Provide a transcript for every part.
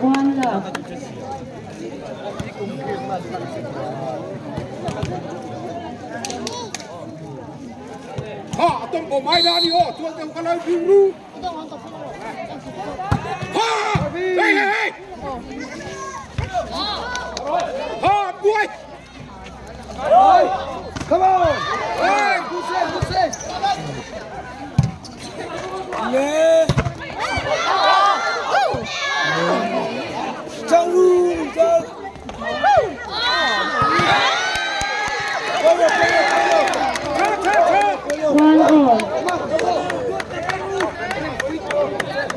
One love. Ha, tông cổ mai ra đi ô, chuột tông cái lời phiêu ru. Ha! Hey, hey, hey! Ha, đuôi! Come on! Hey! Good save, good save! Yeah! Zhang Ru, Zhang! Go, go, go, go, One all.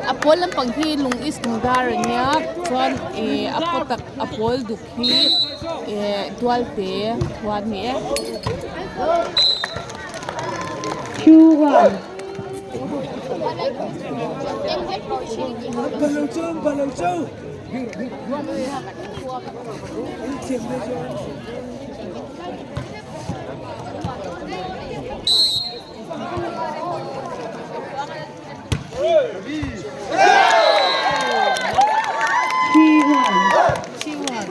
A pawl lampang hi lung is lungdar ania chuan ih a kaw tak a pawl duk hi eh tualte khua a ni e. 2-1. Bà lầu châu, bà lầu châu! 3-1. 3-1.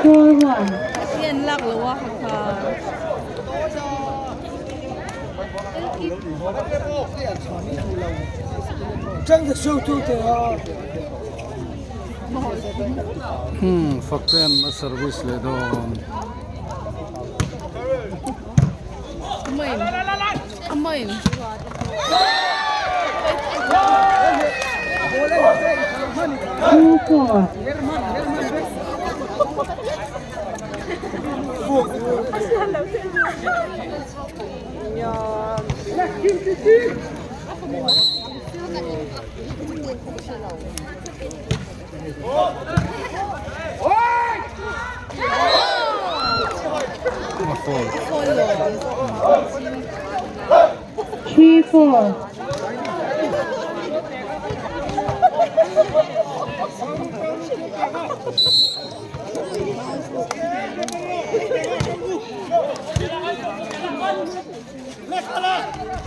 4-1. Hi an lak lo a hakha. Zhang the show to the Fakten a service leh dawn. Amain. Amain. 2-4. A foul. 3-4.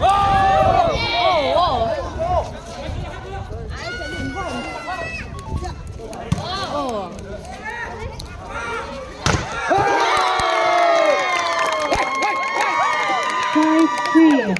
Oh, oh. Oh. 5-3.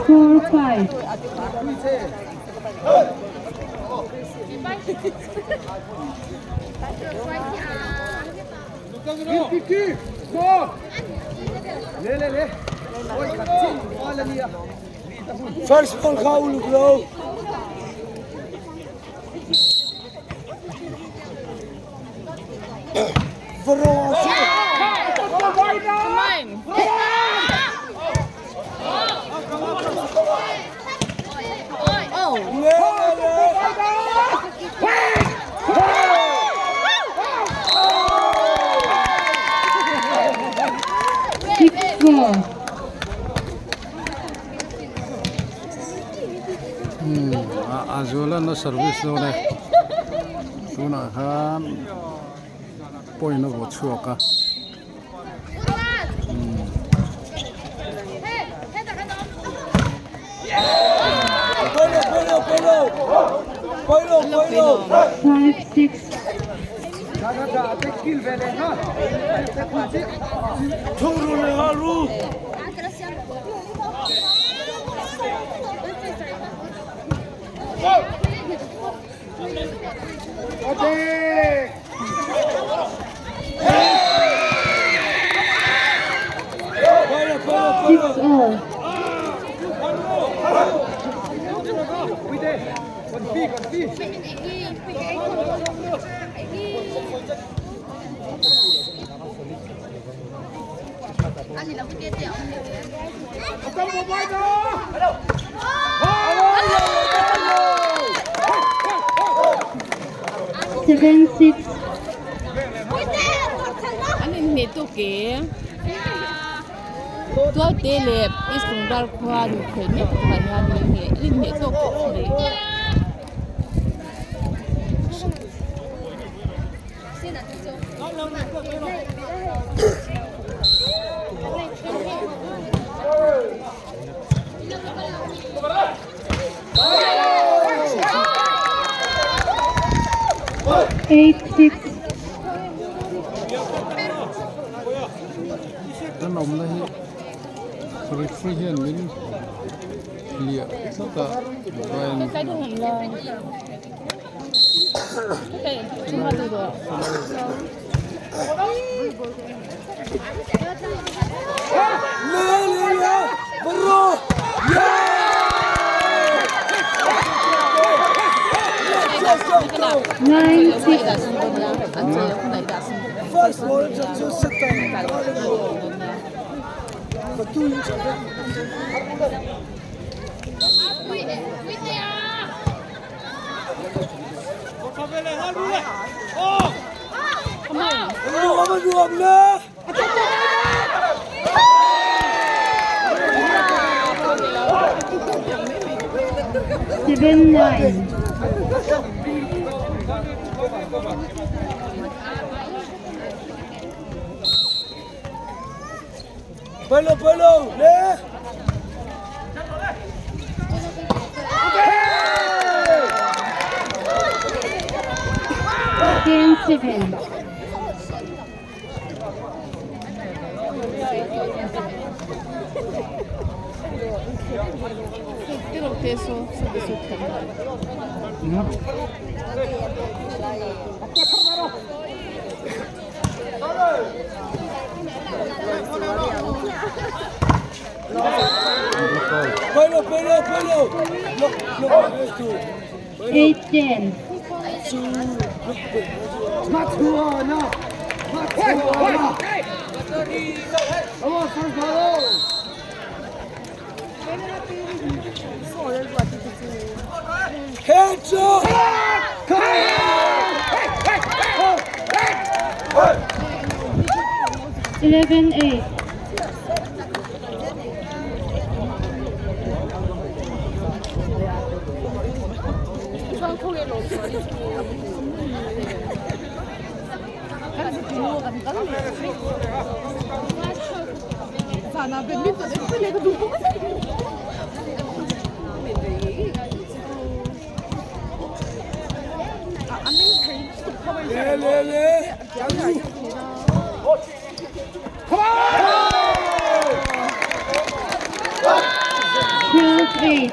4-5. First ball foul, bro. Bro, Amain. Oh. yeah, yeah. 6-4. A zualan a service dawn e. Tunah khan point a vaw chhuak a. Polo, polo, polo. Polo, polo. 5-6. 6 all. 7-6. An inhmeh tawk e. Tualte leh East Lungdar khua luhkhel mek tunah hian an inhmeh tawk khawp mai. 8-6. Kan awmna hi referee hian min hliah tlat a 9-6. 7-9. Palo, palo, le. 10-7. Palo, palo, palo. Look, look, 8-10. Heads up! 11-8. Le, le, le. 12-8.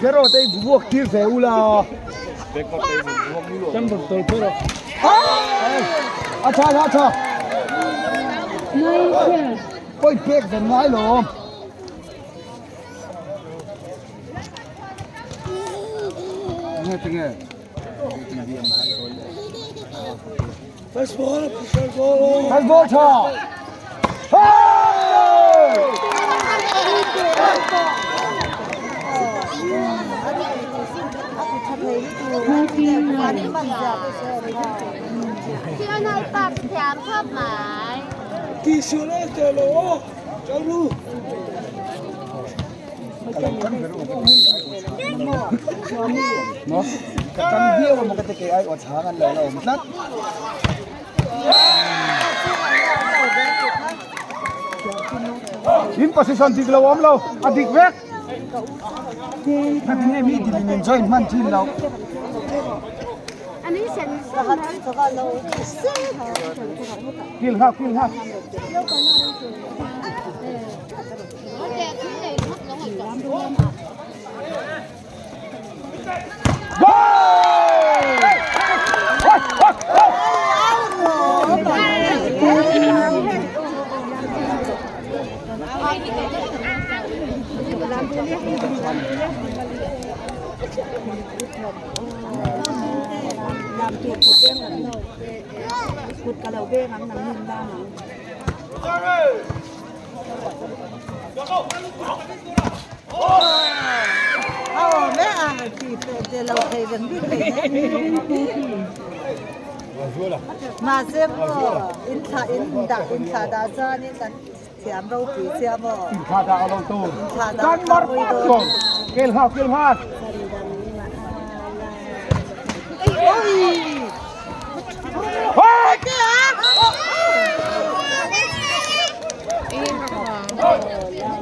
Pero te buộc kia về ula. Acha, acha. 9-12. Poi pek về ngay lo. First ball, first ball. First ball, cha. Hey! 14-9. Ti lo. Chào lu. Nó căng viêu mà cái cái ai ở chả ăn lại là một lát. In position dik lo awm lo, a dik vek. Nge mi dik in in join hman thin lo. Kil nghak, kil nghak. Kan mar pat ko. Kel hau kel hat.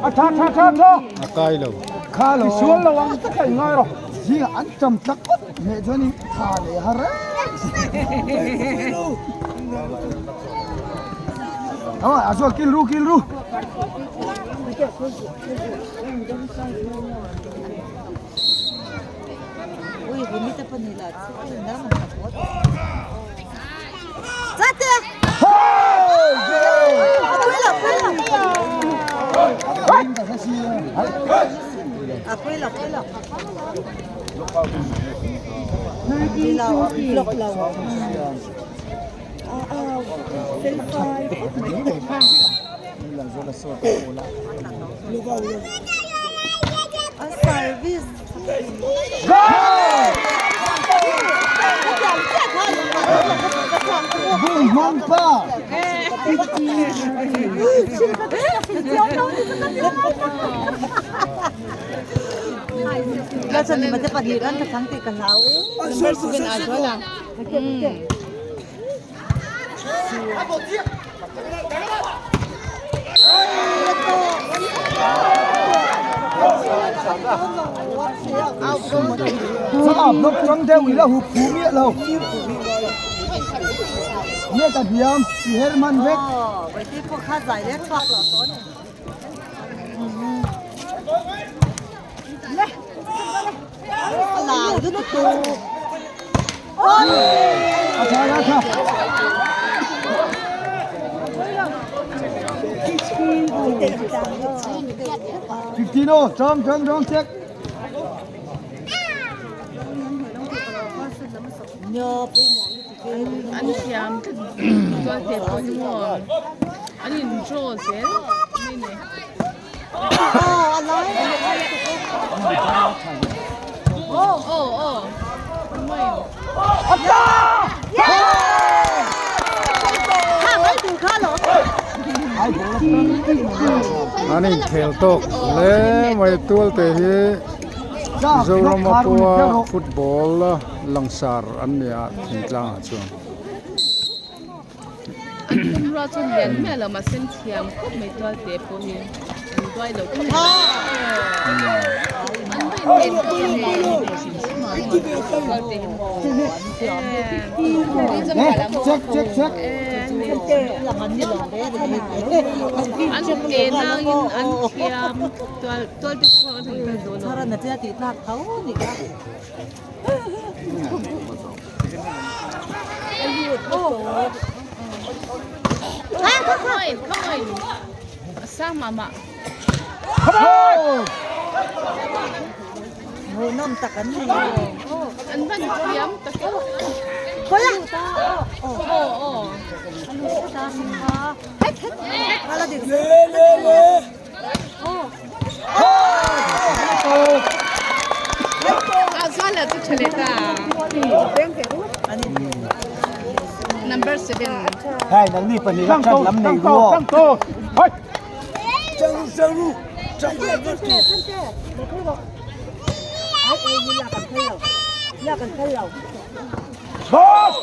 A tha tha tha tha. A kai lo. Kha lo. Sual lo ang ta kai ngai ro. Zing an cham tlak phawt hne chuan in tha leh har reng. Ờ, à rồi kil ru kil ru. Bung mang pa. Number 7 Azuala. Sao áp nó trăng theo ý là hụt phú nghĩa lâu. Nghĩa ta hiam, thì Herman vek. À tha ra tha. Fifteen oh, trăng trăng trăng check. An thiam tual te pawh hi maw an in draw zel mai ni. Aw aw mai. An inkhel tawk hle mai tual te hi Mizoram a pawha football langsar an ni a thingtlang ah chuan. An pumrua chu lian miah lo mahse an thiam khawp mai tual te pawh hi an duai lo khawp mai. An va inhmel khawp mai tual te hi maw. Check check check. An ke nangin an thiam tual tual te pawh an han kal dawn a. Come on, come on. Sang mah mah. An van thiam tak e. Aw aw. Le le le. A zuala chu tha leh ta. Number 7. Hai, nang ni pahnih Tang chan to, lam nei tang to, ruo. tang to. Hoi. Boss!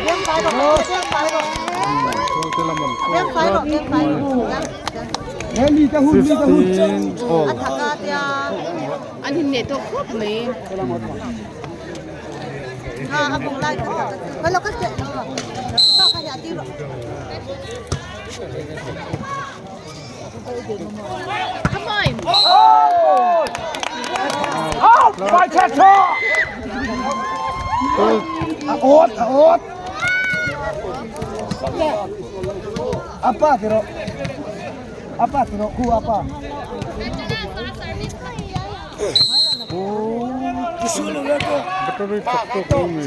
17 all. Tualte lam an khawh tlat mai. 15 all. An inneih tawh khawp mai. Come on! Battery tak tawk lo mi.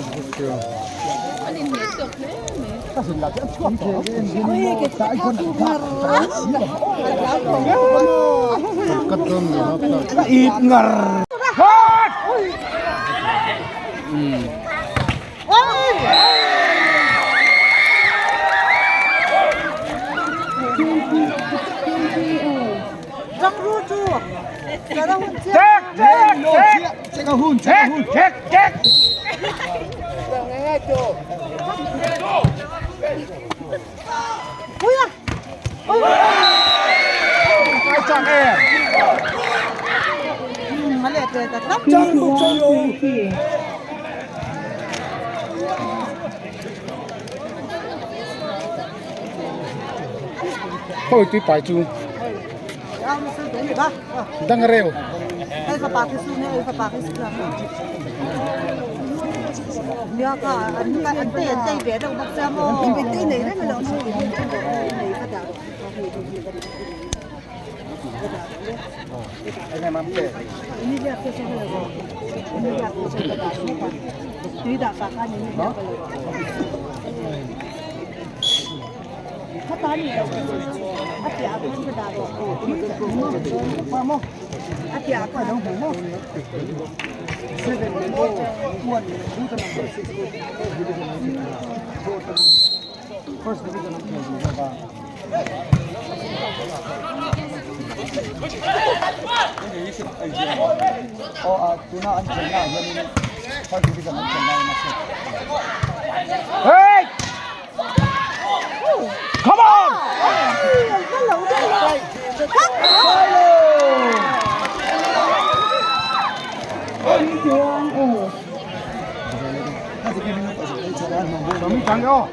18. An inneih tawk hle mai. Kat dawn ni a plug. 20 all. 21 20. Khoi tui pai chu dang reu 21 all.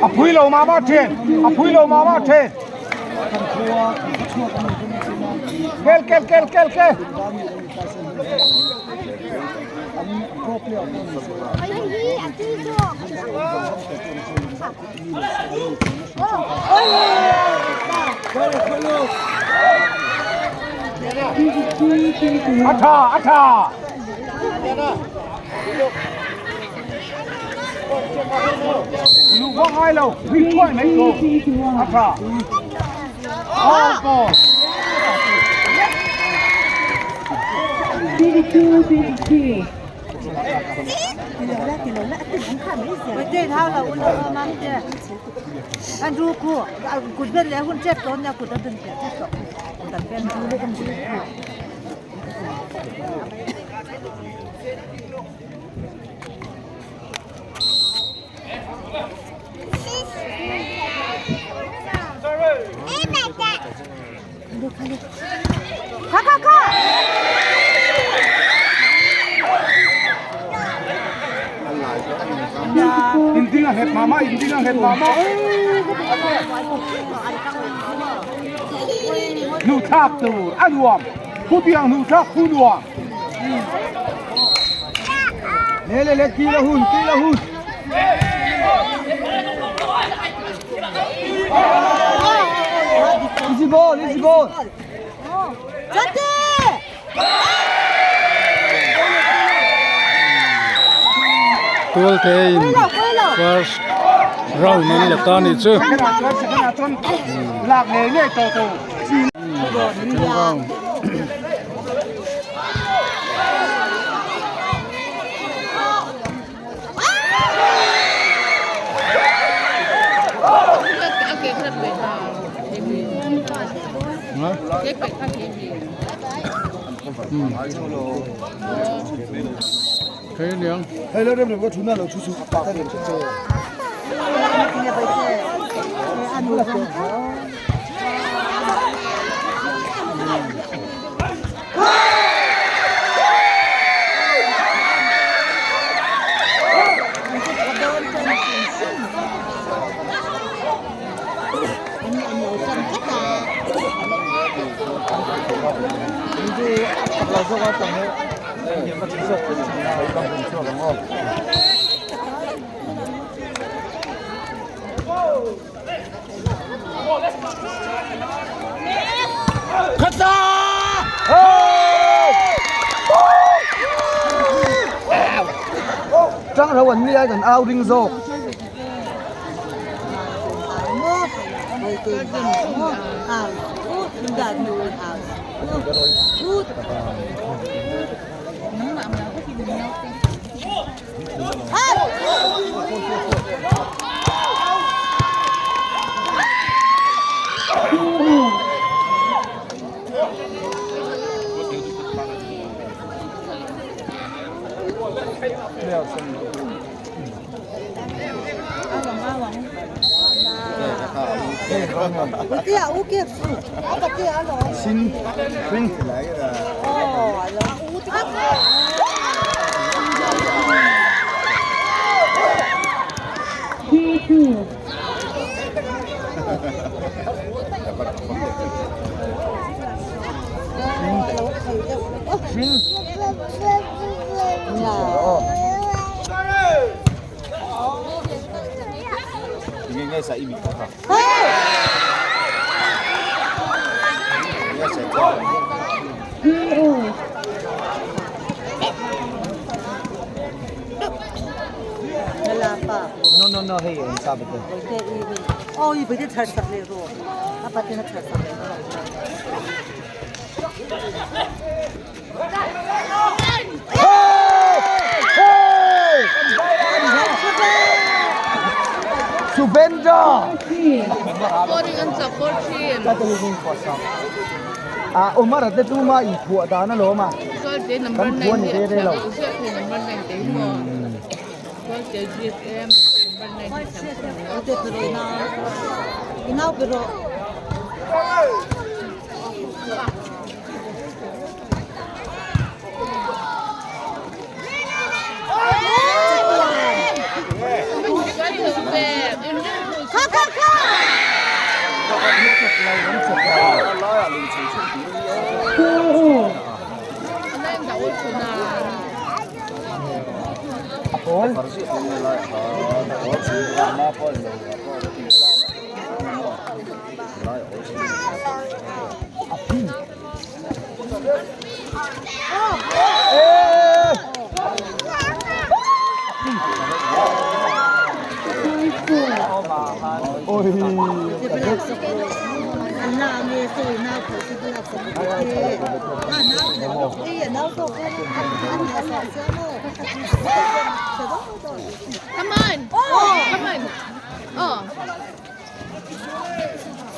A phui lo ma ma then a phui lo ma ma then kel kel kel kel kel 22 21. atha atha lu wa ngai lo vi thoi mai ko 21. atha all ball 22 23. In ding a nghet mah mah, in ding a nghet mah mah. Nu thlak tur a nuam, khutiang nu thlak khu nuam. Le le le ki la hun, ki la hun. Easy ball, easy ball. Tualte in first round an la ta nih chu. Second ah chuan, second ah chuan lak ngei ngei tawh tur. Second round. Hei lo rem rem ka thu na lo chu chu pa ka rem chu chu. Trang rau an ni ai kan au ring zawk. Xin ring. 3-2. Xin. Three all. No no no hey sabi ko. Subendra. 3. Scoring an chak 4-3. À Omar at tu ma i thua da na lo ma. Tualte number Kan 9 phuan ni hi re re lo. number 9 te hi maw. Tualte GSM number 9 hi thiam khawp mai. 4 all. Ball. Eh. 5-4. Ôi. Come on! Come on! Oh.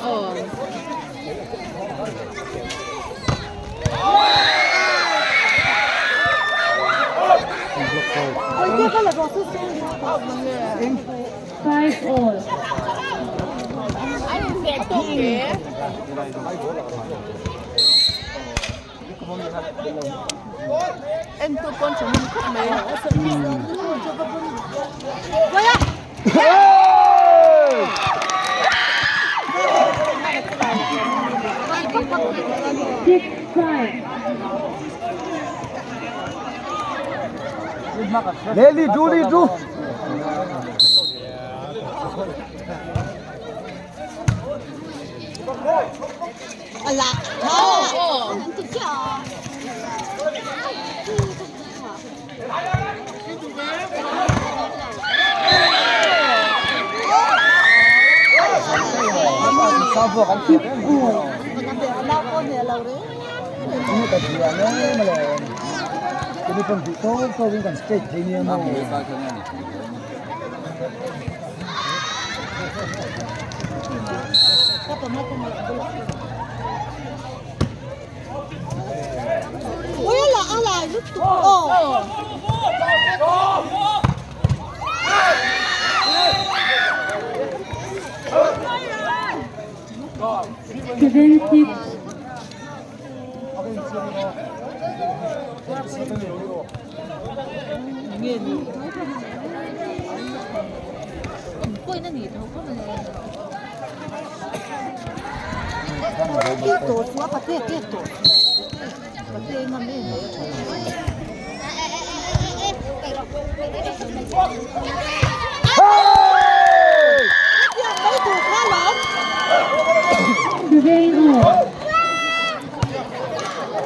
Oh. 5 all. An inhneh tawk hle. En tu pawn tha hmun khawp mai. 6-5. Le li du li du. Oh. 7-6. 7 all.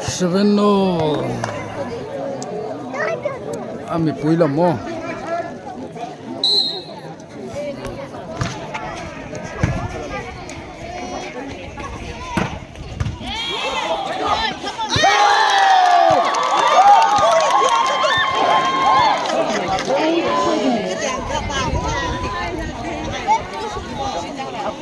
7 all. A mipui lam aw. 8-7.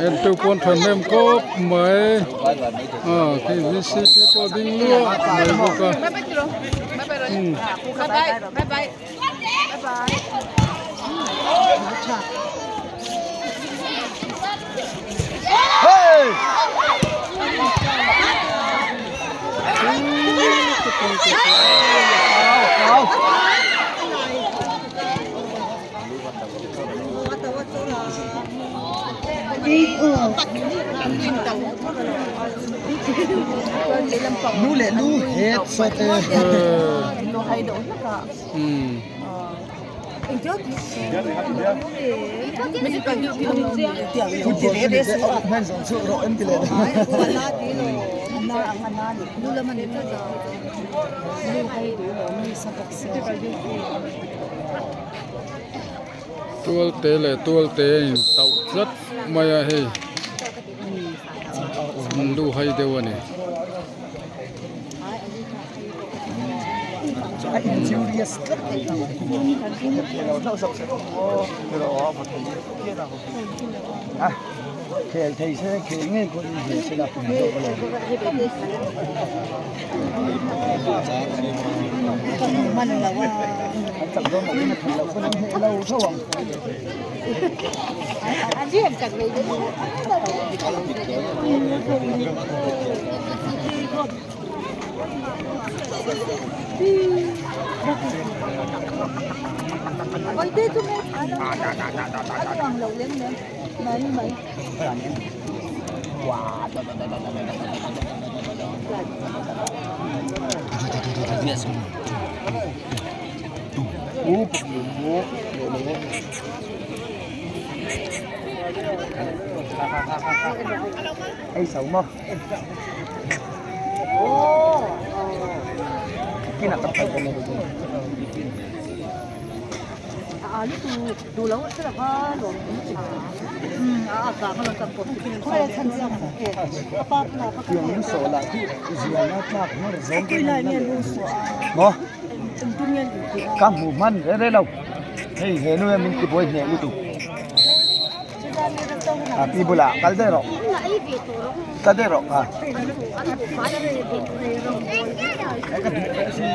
En tu pawn thahnem kawp mai khi VCP pawh ding luah mai bawk a. Bye bye tiro. Bye bye Ronnie. Bye bye. Bye bye. Bye bye. Hey! 8 all. Nu le nu het so te. Football ni se man zong chu ro em ti le. Tualte leh tualte a in tauh tlat mai a hei an lu hai deuh a ni. A injurious tlat. Ah, khel thei se khel ngei ko ni he se la pum do ko lo. An chak dawn loh in a theih loh pawn an hneh lo tho ang. Ei so maw? Ka hmuh hman reng reng lo hei he nu hian min ti buai hneh lutuk a pi bulah kal daih rawh kal daih rawh a ka duh tawh si.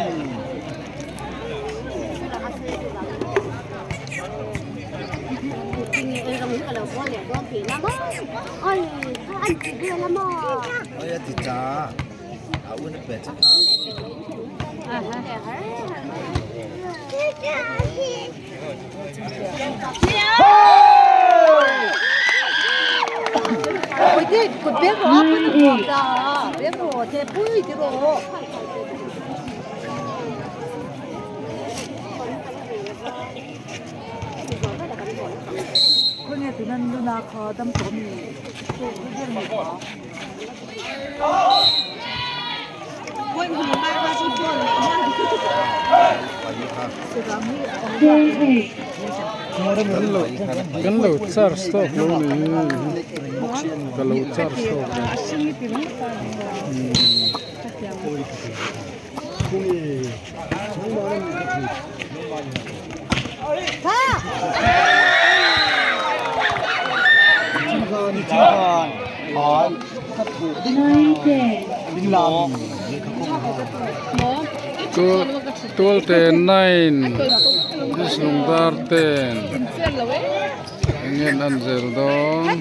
Kan lo charge tawk lo ni ka lo charge tawk lo. Tualte 9 this Lungdar 10 eng nge an zel dawn.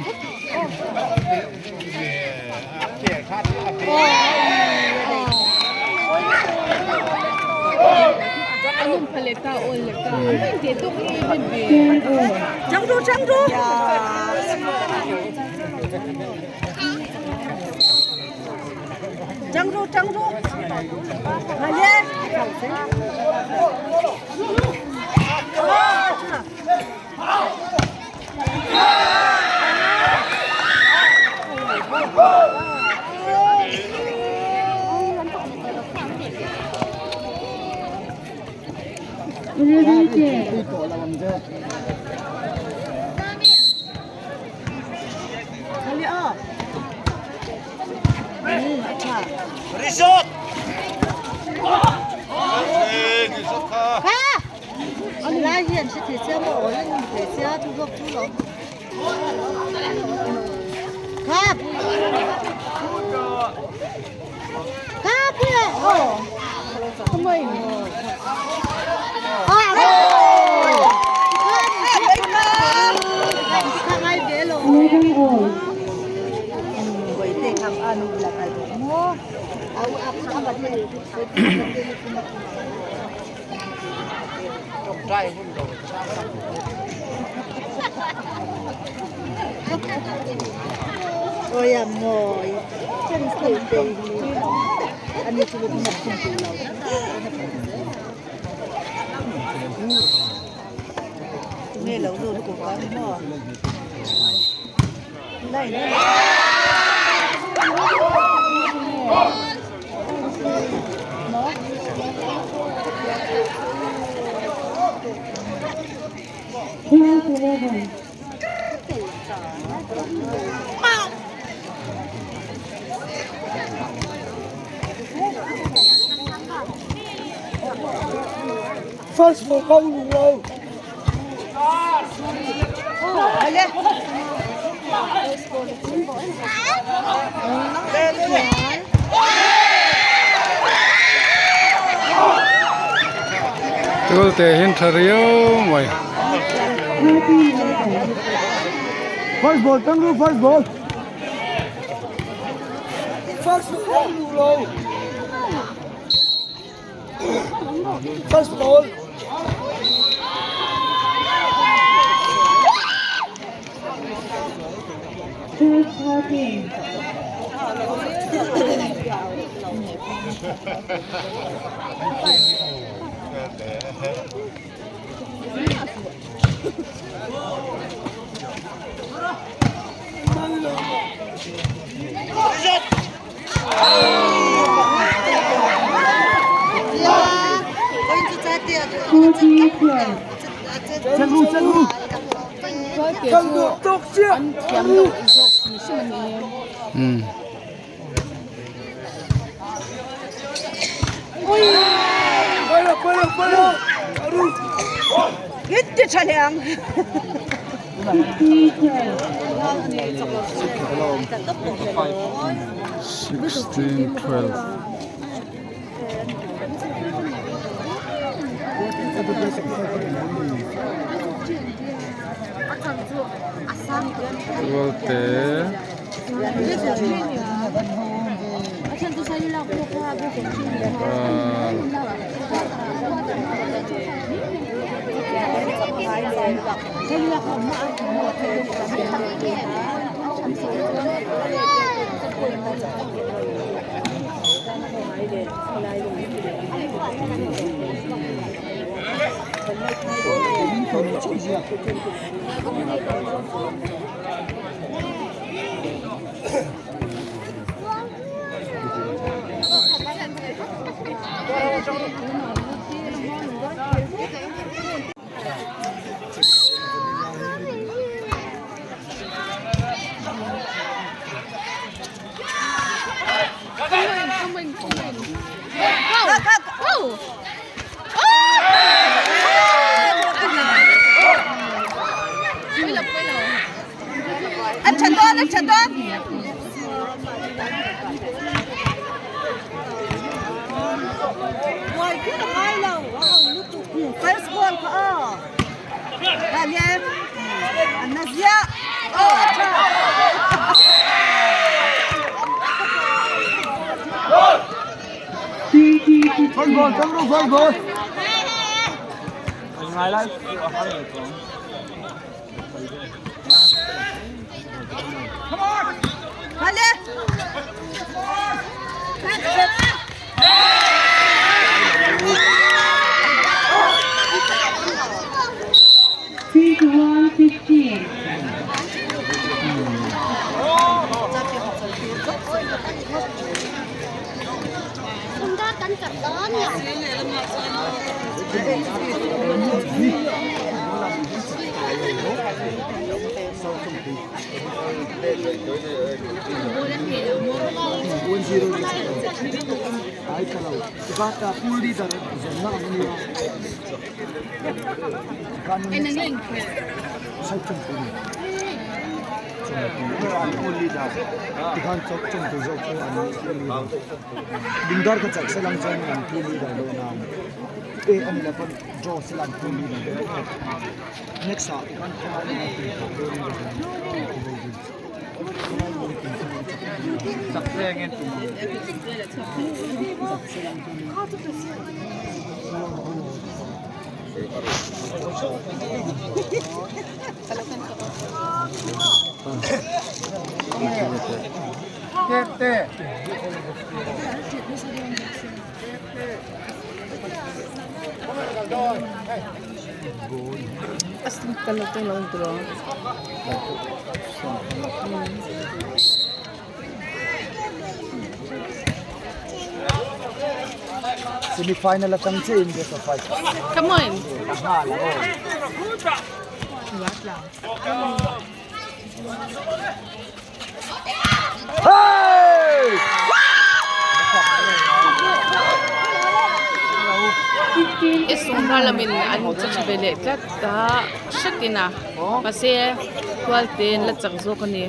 Tualte hin tha riau mai. First ball, Tangru, first ball. First ball, First ball. Tualte chu an thiam deuh zawk hrim hrim a ni e. Umm. 16 12 Tualte Semi final atang che in best of five. Come on. I sawmhla lamin an chak ve leh tlat a hretin a mahse tualte an la chak zawk a ni.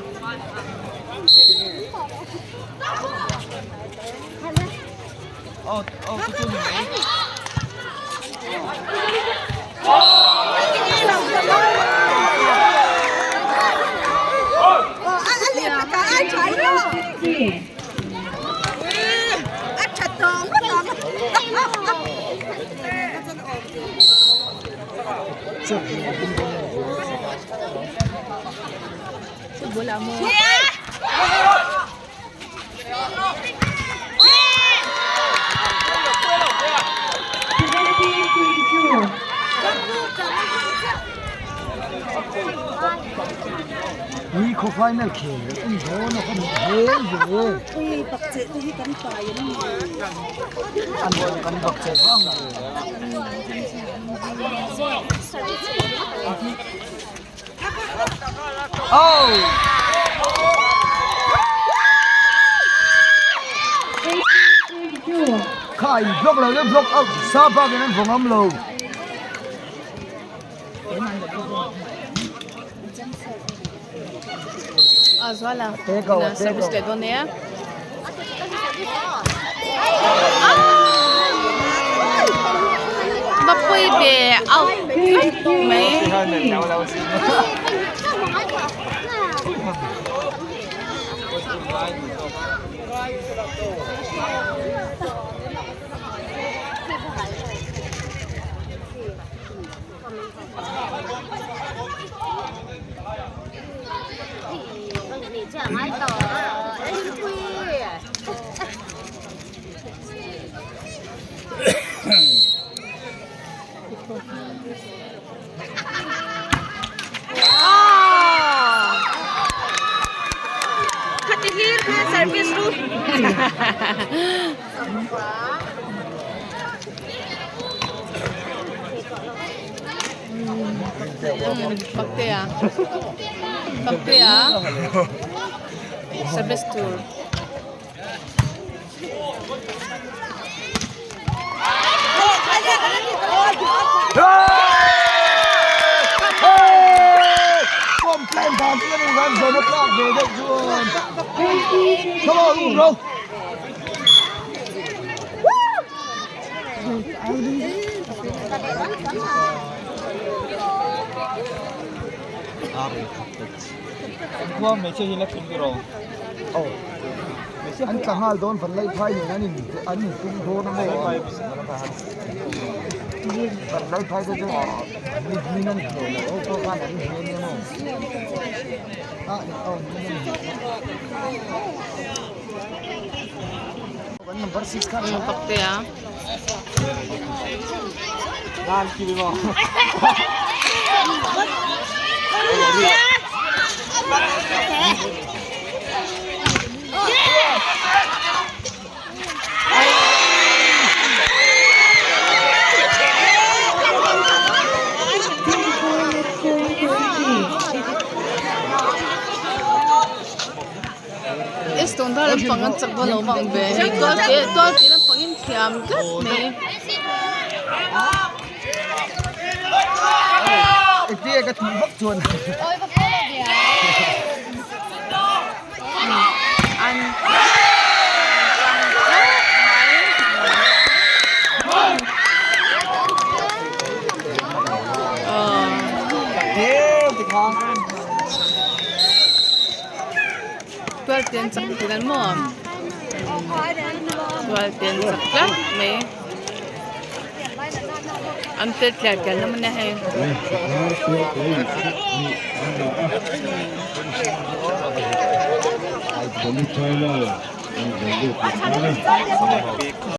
Ni khaw final khel en dawn a ka nih hmel ve. An kan bak che vang ve. Oh! Kha in block lo le block out sa bak in an vawng am lo. A zuala na service leh dawn nia. Va pui ve out vek mai. Paktea Paktea service tur. Complain dan chu ani kan zawm a tlak ve deuh chuan come on bro. An tla nghal dawn van laih phai nen an in an in tum dawn a maw van laih phai te chu mi hmin an hneh loh ho pawh khan an hne nia maw ah aw hmin an hneh loh number 6 kha Paktea. Stone dar lampang an chak dawn lo vang ve hei tual te tual te lampang in thiam tlat mai. Engtin ka tih vak chuan. An chang tlat mai. Tual te an chak thin an maw? Tual te an chak tlat mai. An fel tliar tliar hlawm a nia hei.